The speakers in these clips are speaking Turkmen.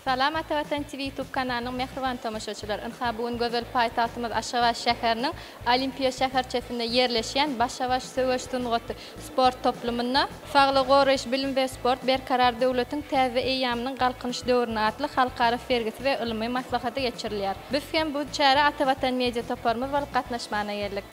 Salam Ata Watan TV YouTube kanalynyň mähriban tomaşaçylar. Ynha bu gün gözel paýtagtymyz Aşgabat şäheriniň Olimpiýa şäherçesinde ýerleşýän Başa-baş söweş sungaty sport toplumynda Saglygy goraýyş, bilim we sport Berkarar döwletiň täze eýýamynyň Galkynyş döwründe atly halkara sergisi we ylmy maslahaty geçirilýär. Biz hem bu çärä Ata Watan media toparymyz bolup gatnaşmana geldik.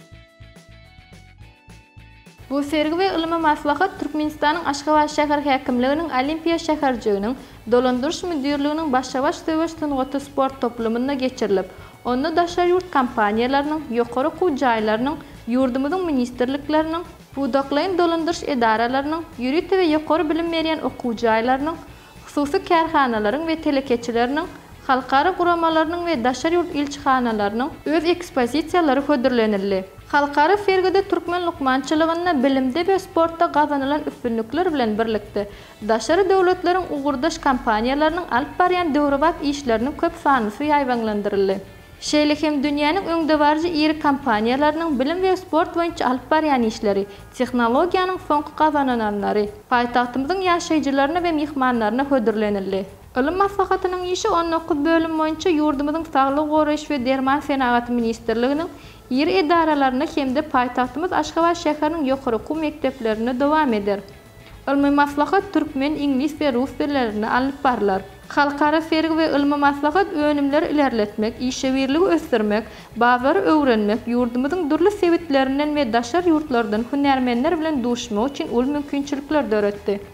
Bu sergi we ylmy maslahat Türkmenistanyň Aşgabat şäher häkimliginiň Olimpiýa şäherjiginiň Dolandyryş müdirliginiň Başa-baş söweş sungaty sport toplumynda geçirilip, onda daşary ýurt kompaniýalarynyň, ýokary okuw jaýlarynyň, ýurdumyzyň ministrlikleriniň, pudaklaýyn dolandyryş edaralarynyň, ýörite we ýokary bilim berýän okuw jaýlarynyň, hususy kärhanalaryň we telekeçileriniň, halkara guramalarynyň we daşary ýurt ilçihanalarynyň öz ekspozisiýalary hödürlenildi. Halkara sergide türkmen lukmançylygynda bilimde we sportda gazanylan üstünlikler bilen birlikde, daşary döwletleriň ugurdaş kompaniýalarynyň alyp barýan döwrebap işleriniň köp sanlysy ýaýbaňlandyryldy. Şeýle hem dünýäniň öňdebaryjy iri kompaniýalarynyň bilim we sport boýunça alyp barýan işleri, tehnologiýanyň soňky gazanananlary paýtagtymyzyň ýaşaýjylaryna we myhmanlaryna hödürlenildi. Ylym maslahatynyň işi 19 bölüm boýunça ýurdumyzyň Saglygy goraýyş we derman senagaty ministrliginiň iri edaralarynda hem-de paýtagtymyz Aşgabat şäheriniň ýokary okuw mekdeplerinde dowam eder. Ylmy maslahat türkmen, iňlis we rus dillerinde alnyp barlar. Halkara sergi we ylmy maslahat önümleri ilerletmek, işewirligi ösdürmek, bazary öwrenmek, ýurdumyzyň dürli sebitlerinden we daşary ýurtlardan hünärmenler bilen duşmak üçin uly mümkinçilikler döretdi.